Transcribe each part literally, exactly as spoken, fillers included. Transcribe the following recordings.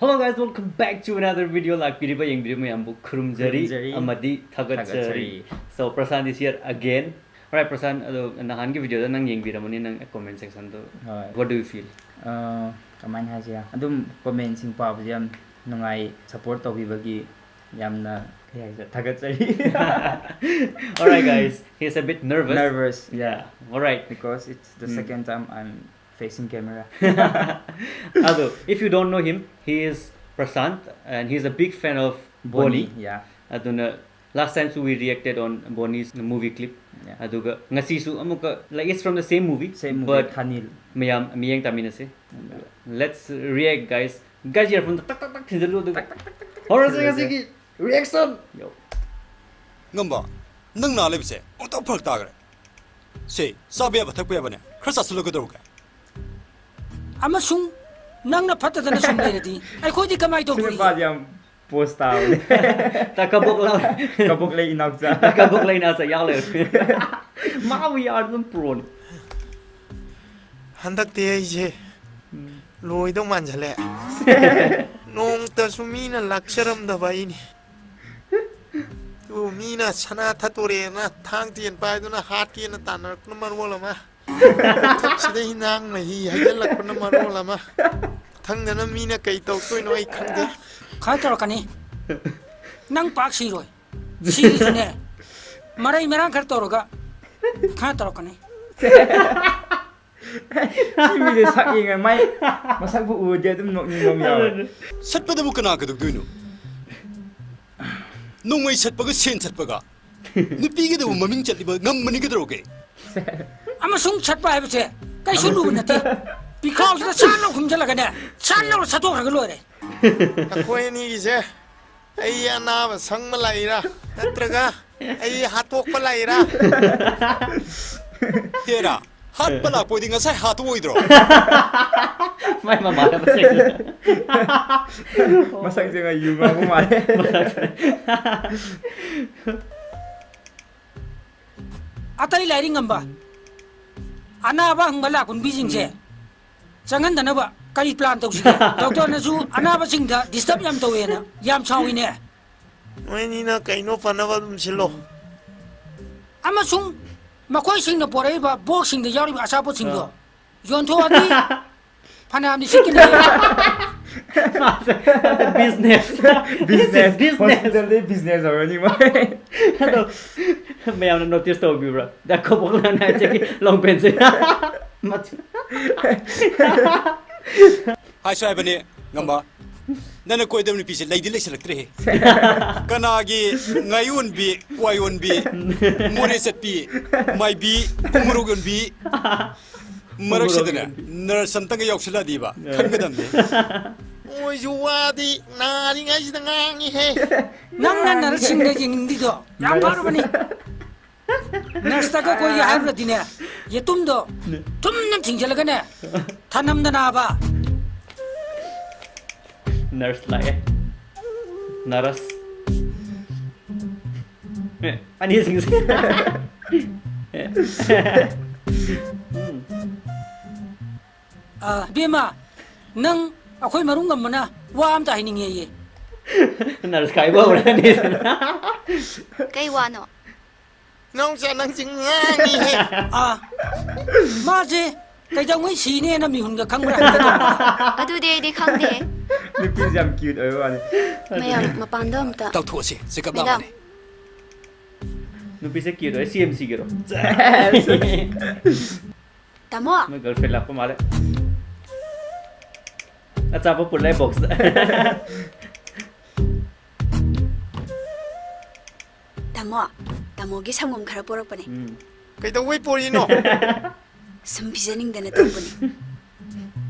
Hello guys, welcome back to another video. ꯂꯥꯛꯄꯤꯔꯤꯕ ꯌꯦꯡꯕꯤꯔꯤꯕ ꯃꯌꯥꯝꯕꯨ ꯈꯨꯔꯨꯝꯖꯔꯤ ꯈꯨꯔꯨꯝꯖꯔꯤ. ꯑꯃꯗꯤ ꯊꯥꯒꯠꯆꯔꯤ. ꯊꯥꯒꯠꯆꯔꯤ. So Prashant is here again. Alright Prashant, ꯑꯗꯣ ꯅꯍꯥꯟꯒꯤ videoꯗ ꯅꯪ ꯌꯦꯡꯕꯤꯔꯝꯃꯅꯤ, ꯅꯪ comment sectionꯗꯣ. ꯍꯣꯏ. What do you feel? ꯑ, ꯀꯃꯥꯏꯅ ꯍꯥꯏꯁꯤꯔꯥ, ꯑꯗꯨꯝ commentꯁꯤꯡ ꯄꯥꯕꯁꯦ ꯌꯥꯝ ꯅꯨꯡꯉꯥꯏ, support ꯇꯧꯕꯤꯕꯒꯤ ꯌꯥꯝꯅ, ꯀꯩ ꯍꯥꯏꯁꯤꯔꯥ, ꯊꯥꯒꯠꯆꯔꯤ. Alright guys, he's a bit nervous. Nervous, yeah. Yeah. Alright. Because it's the Mm. second time I'm facing camera. Ado, if you don't know him, he is Prashant and he is a big fan of Bonnie. Yeah. ꯑꯗꯨꯅ last time ꯁꯨ we reacted on Bonnie's movie clip. Yeah. ꯑꯗꯨꯒ ꯉꯁꯤꯁꯨ ꯑꯃꯨꯛꯀ, like, it's from the same movie, Same movie, but Thanil. ꯃꯌꯥꯝ ꯃꯤꯠꯌꯦꯡ ꯇꯥꯃꯤꯟꯅꯁꯦ. Let's react guys. Guys, earphone ꯇꯛ ꯇꯛ ꯇꯛ ꯊꯤꯟꯖꯜꯂꯨ ꯑꯗꯨꯒ ꯍꯧꯔꯁꯦ ꯊꯤꯜꯂꯁꯦ. ꯉꯁꯤꯒꯤ reaction. Yo. ꯉꯝꯕ, ꯅꯪ ꯅꯥ ꯂꯩꯕꯁꯦ ꯑꯃꯨꯛꯇ ꯐꯔꯛ ꯇꯥꯈ꯭ꯔꯦ꯫ ꯁꯦ, ꯆꯥꯕ ꯌꯥꯕ ꯊꯛꯄ ꯌꯥꯕꯅꯦ, ꯈꯔ ꯆꯥꯁꯤꯜꯂꯒ ꯇꯧꯔꯒꯦ꯫ ꯑꯃꯁꯨꯡ ꯅꯪꯅ ꯐꯠꯇꯗꯅ ꯁꯨꯝ ꯂꯩꯔꯗꯤ ꯑꯩꯈꯣꯏꯗꯤ ꯀꯃꯥꯏꯅ ꯁꯤ ꯇꯧꯗꯣꯔꯤ? ꯅꯨꯄꯥꯁꯦ ꯌꯥꯝ post ꯇꯥꯕꯅꯦ. ꯇ ꯀꯕꯣꯛ ꯂꯥꯎ. ꯀꯕꯣꯛ ꯂꯩ ꯏꯅꯥꯎꯆꯥ. ꯇ ꯀꯕꯣꯛ ꯂꯩ ꯏꯅꯥꯎꯆꯥ ꯌꯥꯎ ꯂꯩꯔꯦ. ꯃꯥꯕꯨ ꯌꯥꯔꯗꯤ ꯑꯗꯨꯝ proꯅꯤ. ꯍꯟꯗꯛꯇꯤ ꯑꯩꯁꯦ ꯂꯣꯏꯗꯧ ꯃꯥꯟꯁꯤꯜꯂꯦ꯫ ꯅꯣꯡꯃꯇꯁꯨ ꯃꯤꯅ ꯂꯥꯛꯆꯔꯝꯗꯕ ꯑꯩꯅꯤ꯫ ꯑꯗꯨꯕꯨ ꯃꯤꯅ ꯁꯅꯥ ꯊꯠꯇꯣꯔꯦꯅ ꯊꯥꯡ ꯇꯦꯟ ꯄꯥꯏꯗꯨꯅ ꯍꯥꯠꯀꯦꯅ ꯇꯥꯟꯅꯔꯛꯄꯅ ꯃꯔꯣꯜ ꯑꯃ, ꯈꯨꯠꯁꯤꯗ ꯍꯤꯟꯖꯥꯡ ꯃꯍꯤ ꯍꯩꯖꯤꯜꯂꯛꯄꯅ ꯃꯔꯣꯜ ꯑꯃ, ꯃꯊꯪꯗꯅ ꯃꯤꯅ ꯀꯩ ꯇꯧꯗꯣꯏꯅꯣ ꯑꯩ ꯈꯪꯗꯦ꯫ ꯈꯔ ꯇꯧꯔꯛꯀꯅꯤ꯫ ꯅꯪ ꯄꯥꯛ ꯁꯤꯔꯣꯏ꯫ ꯁꯤꯔꯁꯨꯅꯦ, ꯃꯔꯩ ꯃꯔꯥꯡ ꯈꯔ ꯇꯧꯔꯒ ꯈꯔ ꯇꯧꯔꯛꯀꯅꯤ꯫ ꯁꯤ ꯃꯤꯁꯦ ꯁꯛ ꯌꯦꯡꯉ ꯃꯥꯏ ꯃꯁꯛꯄꯨ ꯎꯔꯗꯤ ꯑꯗꯨꯝ ꯅꯣꯛꯅꯤꯡꯕ ꯑꯃ ꯌꯥꯎꯋꯦ. ꯁꯠꯄꯗꯕꯨ ꯀꯅꯥ ꯀꯩꯗꯧꯗꯣꯏꯅꯣ? ꯅꯣꯡꯃꯩ ꯁꯠꯄꯒ ꯁꯦꯟ ꯁꯠꯄꯒ ꯅꯨꯄꯤꯒꯤꯗꯕꯨ ꯃꯃꯤꯡ ꯆꯠꯂꯤꯕ ꯉꯝꯕꯅꯤ ꯀꯩꯗꯧꯔꯒꯦ? ꯑꯃꯁꯨꯡ ꯁꯠꯄ ꯍꯥꯏꯕꯁꯦ ꯀꯩꯁꯨ ꯂꯨꯕ ꯅꯠꯇꯦ꯫ ꯄꯤꯈꯥꯎꯁꯤꯗ ꯁꯠ ꯂꯧ ꯈꯨꯝꯖꯤꯜꯂꯒꯅꯦ, ꯁꯠ ꯂꯧꯅ ꯁꯠꯇꯣꯛꯈ꯭ꯔꯒ ꯂꯣꯏꯔꯦ꯫ ꯑꯩꯈꯣꯏ ꯑꯅꯤꯒꯤꯁꯦ ꯑꯩ ꯑꯅꯥꯕ ꯁꯪꯕ ꯂꯥꯛꯏꯔꯥ, ꯅꯠꯇ꯭ꯔꯒ ꯑꯩ ꯍꯥꯠꯇꯣꯛꯄ ꯂꯥꯛꯏꯔꯥ? ꯍꯦꯔꯥ, ꯍꯥꯠꯄ ꯂꯥꯛꯄ ꯑꯣꯏꯗꯤ ꯉꯁꯥꯏ ꯍꯥꯠꯇꯣꯛꯑꯣꯏꯗ꯭ꯔꯣ? ꯃꯥꯏ ꯃꯃꯥꯟꯅꯕꯁꯤꯡꯁꯦ. ꯃꯁꯛꯁꯦ ꯉꯥꯏ ꯌꯨ ꯉꯥꯎꯕ ꯃꯥꯜꯂꯦ. ꯑꯇꯩ ꯂꯥꯏꯔꯤꯛ ꯉꯝꯕ ꯑꯅꯥꯕ ꯍꯪꯕ ꯂꯥꯛꯄ ꯅꯨꯄꯤꯁꯤꯡꯁꯦ ꯆꯪꯍꯟꯗꯅꯕ ꯀꯔꯤ plan ꯇꯧꯁꯤꯒꯦ? ꯗꯣꯛꯇꯔꯅꯁꯨ ꯑꯅꯥꯕꯁꯤꯡꯗ disturb ꯌꯥꯝ ꯇꯧꯋꯦꯅ ꯌꯥꯝ ꯁꯥꯎꯏꯅꯦ꯫ ꯅꯣꯏꯅꯤꯅ ꯀꯩꯅꯣ ꯐꯅꯕ ꯑꯗꯨꯝ ꯁꯤꯜꯂꯣ꯫ ꯑꯃꯁꯨꯡ ꯃꯈꯣꯏꯁꯤꯡꯅ ꯄꯣꯔꯛꯏꯕ boxꯁꯤꯡꯗ ꯌꯥꯎꯔꯤꯕ ꯑꯆꯥꯄꯣꯠꯁꯤꯡꯗꯣ ꯑꯥ꯫ ꯌꯣꯟꯊꯣꯛꯑꯗꯤ ꯐꯅꯌꯥꯝꯗꯤ ꯁꯤꯠꯀꯅꯤ꯫ Business. Business. Business. Hospitalꯗꯤ business ꯑꯣꯏꯔꯅꯤ ꯃꯣꯏ꯫ ꯑꯗꯣ ꯃꯌꯥꯝꯅ notice ꯇꯧꯕꯤꯕ꯭ꯔꯥ? ꯗ ꯀꯣꯕꯣꯛꯂꯥꯟ ꯍꯥꯏꯁꯤꯒꯤ long pantꯁꯦ꯫ ꯃꯆꯤꯟ-, ꯍꯥꯏꯁꯨ ꯍꯥꯏꯕꯅꯦ, ꯉꯝꯕ꯫ ꯅꯪꯅ ꯀꯣꯏꯗꯕ ꯅꯨꯄꯤꯁꯦ ꯂꯩꯗꯤ ꯂꯩꯁꯜꯂꯛꯇ꯭ꯔꯦꯍꯦ꯫ ꯀꯅꯥꯒꯤ ꯉꯥꯌꯣꯟꯕꯤ, ꯀ꯭ꯋꯥꯌꯣꯟꯕꯤ, ꯃꯣꯔꯦ ꯆꯠꯄꯤ, ꯃꯥꯏꯕꯤ, ꯎꯃꯣꯔꯣꯛ ꯌꯣꯟꯕꯤ ꯃꯔꯛꯁꯤꯗꯅꯦ, ꯎꯃꯣꯔꯣꯛ ꯌꯣꯟꯕꯤ꯫ Nurse ꯑꯝꯇꯪꯒ ꯌꯥꯎꯁꯜꯂꯛꯑꯗꯤꯕ, ꯑ꯫ ꯈꯪꯒꯗꯕꯅꯦ꯫ ꯃꯣꯏꯁꯨ ꯋꯥꯗꯤ ꯅꯥꯔꯤꯉꯩꯁꯤꯗ ꯉꯥꯡꯉꯤꯍꯦ꯫ ꯅꯪꯅ nurseꯁꯤꯡꯗ ꯌꯦꯡꯅꯤꯡꯗ꯭ꯔꯤꯗꯣ ꯌꯥꯝ ꯐꯔꯕꯅꯤ꯫ Nurseꯇꯒ ꯀꯣꯏꯒꯦ ꯍꯥꯏꯔꯨꯔꯗꯤꯅꯦ, ꯌꯦꯇꯨꯝꯗꯣ ꯊꯨꯝꯅ ꯊꯤꯡꯖꯤꯜꯂꯒꯅꯦ, ꯊꯅꯝꯗꯅꯥꯕ꯫ Nurse ꯂꯥꯛꯑꯦ꯫ Nurse꯫ ꯑꯦ, ꯑꯅꯤꯁꯤꯡꯁꯦ꯫ ꯑꯦ꯫ ꯎꯝ꯫ ꯑ, ꯏꯕꯦꯝꯃ, ꯅꯪ ꯑꯩꯈꯣꯏ ꯃꯔꯨꯞ ꯉꯝꯕꯅ ꯋꯥ ꯑꯝꯇ ꯍꯥꯏꯅꯤꯡꯉꯦꯌꯦ꯫ Nurse ꯈꯥꯏꯕ ꯍꯧꯔꯅꯤ꯫ ꯀꯩ ꯋꯥꯅꯣ? ꯅꯪꯁꯦ, ꯅꯪꯁꯦ ꯉꯥꯡꯉꯤꯍꯦ꯫ ꯑꯥ, ꯃꯥꯁꯦ ꯀꯩꯗꯧꯉꯩ ꯁꯤꯅꯦꯅ ꯃꯤꯍꯨꯟꯒ ꯈꯪꯕ꯭ꯔꯥ ꯍꯪꯒꯦ ꯇꯧꯕꯅꯤꯗ꯫ ꯑꯗꯨꯗꯤ ꯑꯩꯗꯤ ꯈꯪꯗꯦ꯫ ꯅꯨꯄꯤꯁꯦ ꯌꯥꯝ cute ꯑꯣꯏꯕ ꯋꯥꯅꯤ꯫ ꯃꯌꯥꯝ ꯃꯄꯥꯟꯗ ꯑꯝꯇ꯫ ꯇꯧꯊꯣꯛꯑꯁꯤ, ꯆꯦꯀꯞ ꯃꯦꯗꯥꯝ꯫ ꯂꯥꯛꯑꯝꯕꯅꯦ꯫ ꯅꯨꯄꯤꯁꯦ cute ꯑꯣꯏ, ꯁꯤ ꯑꯦꯝ ꯁꯤꯒꯤꯔꯣ? ꯇꯥꯃꯣ! ꯃꯣꯏ girlfriend ꯂꯥꯛꯄ ꯃꯥꯜꯂꯦ꯫ ꯑꯆꯥꯄꯣꯠ ꯄꯨꯔ ꯂꯥꯛꯑꯦ boxꯇ꯫ ꯇꯥꯃꯣ, ꯇꯥꯃꯣꯒꯤ ꯁꯪꯒꯣꯝ ꯈꯔ ꯄꯣꯔꯛꯄꯅꯦ꯫ ꯎꯝ꯫ ꯀꯩꯗꯧꯕꯩ ꯄꯣꯔꯤꯅꯣ? ꯁꯨꯝ ꯄꯤꯖꯅꯤꯡꯗꯅ ꯇꯧꯕꯅꯦ꯫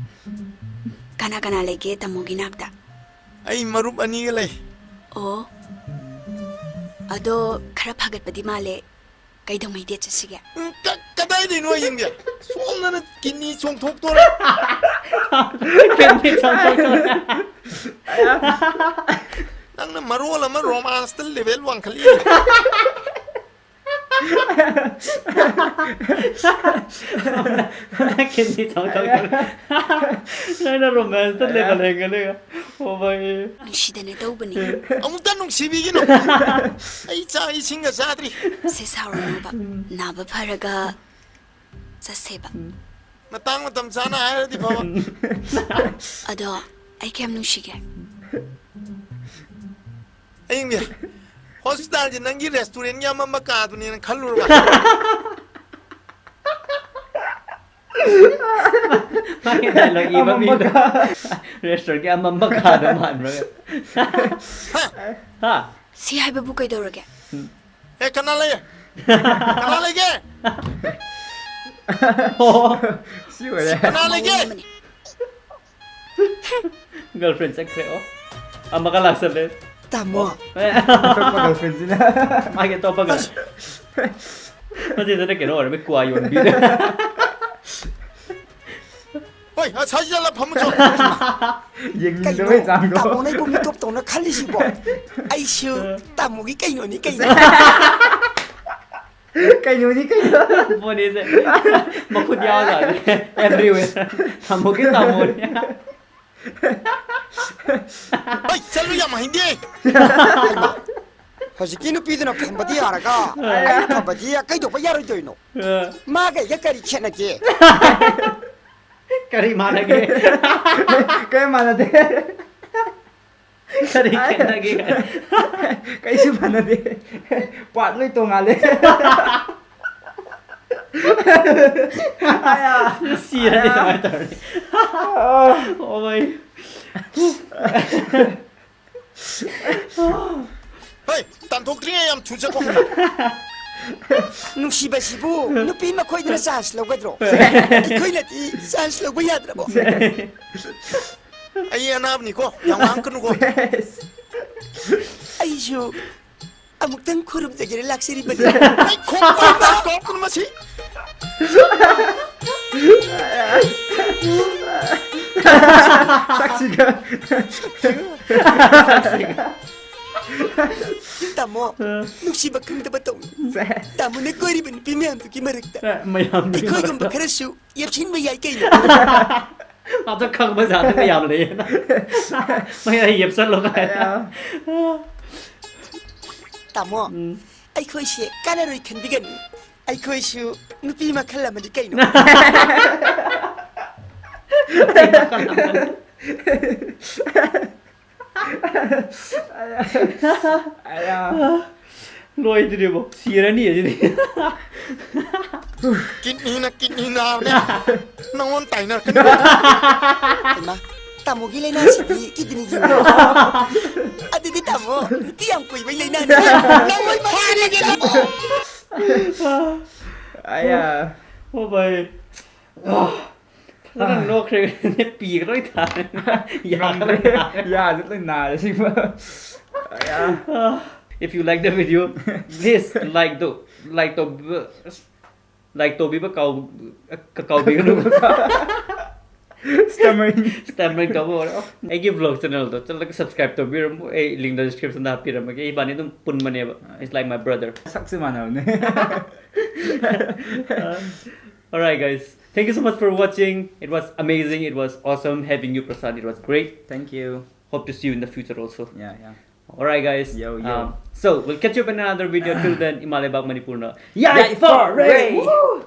ꯀꯅꯥ ꯀꯅꯥ ꯂꯩꯒꯦ ꯇꯥꯃꯣꯒꯤ ꯅꯥꯛꯇ? ꯑꯩ ꯃꯔꯨꯞ ꯑꯅꯤꯒ ꯂꯩ꯫ ꯑꯣ, ꯑꯗꯣ ꯈꯔ ꯐꯒꯠꯄꯗꯤ ꯃꯥꯜꯂꯦ꯫ ꯀꯩꯗꯧꯉꯩ date ꯆꯠꯁꯤꯒꯦ? ꯎꯝ, ꯀ-, ꯀꯗꯥꯏꯗꯩꯅꯣ ꯑꯩ ꯌꯦꯡꯒꯦ? ꯁꯣꯝꯗꯅ kidney ꯆꯣꯡꯊꯣꯛꯇꯣꯔꯦ꯫ Kidney ꯆꯣꯡꯊꯣꯛꯇꯣꯔꯦ꯫ ꯅꯪꯅ ꯃꯔꯣꯜ ꯑꯃ romanceꯇ level ꯋꯥꯡꯈꯠꯂꯤ꯫ ꯅꯪꯅ ꯀꯤꯗꯅꯤ ꯇꯧ ꯇꯧ ꯇꯧ꯫ ꯅꯪꯅ romance ꯇ level ꯍꯦꯟꯒꯠꯂꯦ꯫ ꯑꯣ ꯚꯥꯏ꯫ ꯅꯨꯡꯁꯤꯗꯅ ꯇꯧꯕꯅꯤ꯫ ꯑꯃꯨꯛꯇ ꯅꯨꯡꯁꯤꯕꯤꯒꯤꯅꯣ꯫ ꯑꯩ ꯆꯥꯛ ꯏꯁꯤꯡꯒ ꯆꯥꯗ꯭ꯔꯤ꯫ ꯁꯦ ꯁꯥꯎꯔꯅꯣꯕ꯫ ꯅꯥꯕ ꯐꯔꯒ ꯆꯠꯁꯦꯕ꯫ ꯃꯇꯥꯡ ꯃꯇꯝ ꯆꯥꯅ ꯍꯥꯏꯔꯗꯤ ꯐꯕ꯫ ꯑꯗꯣ ꯑꯩ ꯀꯌꯥꯝ ꯅꯨꯡꯁꯤꯒꯦ? ꯑꯌꯤꯡꯕꯤ, hospital ꯁꯦ ꯅꯪꯒꯤ restaurant ꯒꯤ ꯑꯃꯝꯕ ꯀꯥꯗꯨꯅꯦꯅ ꯈꯜꯂꯨꯔꯕ? ꯃꯥꯒꯤ dialogue ꯏꯕ ꯑꯃꯝꯕ ꯃꯤꯗꯣ꯫ ꯀꯥ꯫ Restaurant ꯀꯤ ꯑꯃꯝꯕ ꯀꯥꯗꯣ ꯃꯥꯟꯕ꯭ꯔꯥ? ꯍꯥ? ꯍꯥ? ꯁꯤ ꯍꯥꯏꯕꯕꯨ ꯀꯩꯗꯧꯔꯒꯦ? ꯑꯦ, ꯀꯅꯥ ꯂꯩ? ꯀꯅꯥ ꯂꯩꯒꯦ? ꯑꯣ꯫ ꯁꯤ ꯑꯣꯏꯔꯦ꯫ ꯀꯅꯥ ꯂꯩꯒꯦ? ꯃꯑꯣꯡ ꯑꯃꯅꯤ꯫ Girlfriend ꯆꯠꯈ꯭ꯔꯦ, ꯑꯣ꯫ ꯑꯃꯒ ꯂꯥꯛꯁꯜꯂꯦ꯫ ꯇꯥꯃꯣ꯫ ꯑꯦ꯫ ꯑꯇꯣꯞꯄ girlfriend ꯁꯤꯅ꯫ ꯃꯥꯒꯤ ꯑꯇꯣꯞꯄ girl-, ꯃꯁꯤꯗꯅ ꯀꯩꯅꯣ ꯑꯣꯏꯔꯝꯃꯤ, ꯀ꯭ꯋꯥ ꯌꯣꯟꯕꯤꯗ꯫ ꯍꯣꯏ, ꯑꯁꯥꯏꯁꯤꯗ ꯐꯝꯃꯨ ꯆꯣ꯫ ꯌꯦꯡꯅꯤꯡꯗꯕꯩ ꯀꯩꯅꯣ ꯆꯥꯡꯗꯣ꯫ ꯇꯥꯃꯣꯅ ꯑꯩꯕꯨ ꯃꯤꯇꯣꯞ ꯇꯧꯅ ꯈꯜꯂꯤꯁꯤꯕꯣ? ꯑꯩꯁꯨ ꯇꯥꯃꯣꯒꯤ ꯀꯩꯅꯣꯅꯤ ꯀꯩꯅꯣ꯫ ꯀꯩꯅꯣꯅꯤ ꯀꯩꯅꯣ꯫ ꯕꯣꯅꯤꯁꯦ ꯃꯈꯨꯠ ꯌꯥꯎꯖꯥꯠꯅꯤ꯫ Everywhere꯫ ꯇꯥꯃꯣꯒꯤ ꯇꯥꯃꯣꯅꯤ꯫ ꯑꯩ ꯆꯠꯂꯨ ꯌꯥꯝ ꯍꯩꯅꯦ꯫ ꯍꯩꯃꯥ, ꯍꯧꯖꯤꯛꯀꯤ ꯅꯨꯄꯤꯗꯨꯅ ꯐꯝꯕꯗꯤ ꯌꯥꯔꯒ ꯑꯩꯅ ꯐꯝꯕꯗꯤ ꯀꯩꯗꯧꯕ ꯌꯥꯔꯣꯏꯗꯣꯏꯅꯣ? ꯑ꯫ ꯃꯥꯒ ꯑꯩꯒ ꯀꯔꯤ ꯈꯦꯠꯅꯒꯦ? ꯀꯔꯤ ꯃꯥꯟꯅꯒꯦ? ꯀꯔꯤ ꯃꯥꯟꯅꯗꯦ? ꯀꯔꯤ ꯈꯦꯠꯅꯒꯦ? ꯀꯩꯁꯨ ꯃꯥꯟꯅꯗꯦ꯫ Part ꯂꯣꯏ ꯇꯣꯡꯉꯥꯜꯂꯦ꯫ ꯑꯌꯥ꯫ ꯁꯤꯔꯅꯤ ꯑꯌꯥ꯫ ꯁꯨꯃꯥꯏꯅ ꯇꯧꯔꯗꯤ꯫ ꯑꯣ꯫ ꯑꯣ ꯃꯥꯏ꯫ ꯍꯣꯏ, ꯇꯥꯟꯊꯣꯛꯇ꯭ꯔꯤꯉꯩ ꯌꯥꯝ ꯊꯨ ꯆꯠꯄ ꯍꯧꯅ꯫ ꯅꯨꯡꯁꯤꯕꯁꯤꯕꯨ ꯅꯨꯄꯤ ꯃꯈꯣꯏꯗꯅ chance ꯂꯧꯒꯗ꯭ꯔꯣ? ꯑꯩꯈꯣꯏꯅꯗꯤ chance ꯂꯧꯕ ꯌꯥꯗ꯭ꯔꯕꯣ? ꯑꯩ ꯑꯅꯥꯕꯅꯤꯀꯣ, ꯌꯥꯝ ꯉꯥꯡꯀꯅꯨꯀꯣ꯫ ꯑꯩꯁꯨ ꯑꯃꯨꯛꯇꯪ ꯈꯨꯔꯨꯝꯖꯒꯦꯅ ꯂꯥꯛꯆꯔꯤꯕꯅꯤ꯫ ꯑꯩ ꯈꯣꯡ ꯄꯥꯟꯗ ꯀꯧꯔꯛꯀꯅꯨ ꯃꯁꯤ꯫ ꯁꯛꯁꯤꯒ꯫ ꯁꯛꯁꯤꯒ꯫ ꯇꯥꯃꯣ, ꯅꯨꯡꯁꯤꯕ ꯈꯪꯗꯕ ꯇꯧꯅꯨ꯫ ꯇꯥꯃꯣꯅ ꯀꯣꯏꯔꯤꯕ ꯅꯨꯄꯤ ꯃꯌꯥꯝꯗꯨꯒꯤ ꯃꯔꯛꯇ ꯃꯌꯥꯝꯗꯨꯒꯤ ꯑꯩꯈꯣꯏꯒꯨꯝꯕ ꯃꯔꯛꯇ ꯈꯔꯁꯨ ꯌꯦꯞꯁꯤꯟꯕ ꯌꯥꯏ ꯀꯩꯅꯣ꯫ ꯃꯥꯁꯨ ꯈꯪꯕ ꯖꯥꯠꯇꯨꯒ ꯌꯥꯝ ꯂꯩꯌꯦꯅ꯫ ꯃꯌꯥ ꯌꯦꯞꯁꯜꯂꯣ ꯀꯥꯏꯅ꯫ ꯇꯥꯃꯣ, ꯑꯩꯈꯣꯏꯁꯦ ꯀꯥꯟꯅꯔꯣꯏ ꯈꯟꯕꯤꯒꯅꯨ꯫ ꯑꯩꯈꯣꯏꯁꯨ ꯅꯨꯄꯤ ꯃꯈꯜ ꯑꯃꯅꯤ ꯀꯩꯅꯣ꯫ ꯂꯣꯏꯗ꯭ꯔꯤꯕꯣ? ꯁꯤꯔꯅꯤ ꯑꯁꯤꯗꯤ꯫ ꯀꯤꯠꯅꯤꯅ ꯀꯤꯠꯅꯤ ꯅꯥꯕꯅꯦ꯫ ꯅꯪꯉꯣꯟ ꯇꯥꯏꯅꯔꯛꯀꯅꯤ꯫ ꯏꯃꯥ, ꯇꯥꯃꯣꯒꯤ ꯂꯥꯏꯅꯥꯁꯤꯗꯤ ꯀꯤꯗꯅꯤꯒꯤ꯫ ꯑꯗꯨꯗꯤ ꯇꯥꯃꯣ, ꯅꯨꯄꯤ ꯌꯥꯝ ꯀꯣꯏꯕꯩ ꯂꯥꯏꯅꯥꯅꯤ꯫ ꯅꯪꯉꯣꯏ ꯃꯥ ꯁꯤꯔꯒꯦ ꯇꯥꯃꯣ꯫ ꯑꯌꯥ꯫ ꯑꯣ ꯚꯥꯏ꯫ ꯑꯥ, ꯐꯖꯅ ꯅꯣꯛꯈ꯭ꯔꯦ꯫ ꯄꯤꯒ ꯂꯣꯏ ꯇꯥꯔꯦ꯫ ꯌꯥꯒ ꯂꯣꯏ ꯇꯥꯔꯦ꯫ ꯌꯥꯁꯦ ꯂꯣꯏ ꯅꯥꯔꯦ ꯁꯤꯕ꯫ ꯑꯌꯥ꯫ If you like the video, please like ꯇꯧ, like ꯇꯧꯕꯤꯕ, like ꯇꯧꯕꯤꯕ ꯀꯥꯎ, ꯀꯥꯎꯕꯤꯒꯅꯨ꯫ Stammering. Stammering ꯇꯧꯕ ꯍꯧꯔꯦ꯫ ꯑꯣ, ꯑꯩꯒꯤ vlog channelꯗꯣ ꯆꯠꯂꯒ subscribe ꯇꯧꯕꯤꯔꯝꯃꯨ꯫ ꯑꯩ linkꯗ descriptionꯗ ꯍꯥꯞꯄꯤꯔꯝꯃꯒꯦ꯫ ꯏꯕꯥꯅꯤ ꯑꯗꯨꯝ ꯄꯨꯟꯕꯅꯦꯕ꯫ It's like my brother. ꯁꯛꯁꯨ ꯃꯥꯟꯅꯕꯅꯦ꯫ Alright, guys. Thank you so much for watching. It was amazing. It was awesome having you, Prasad. It was great. Thank you. Hope to see you in the future also. Yeah, yeah. Alright, guys. Yo, yo. Um, so, we'll catch you up in another video. Till then, Ima Leibak Manipurna. Yaipawre! Woo!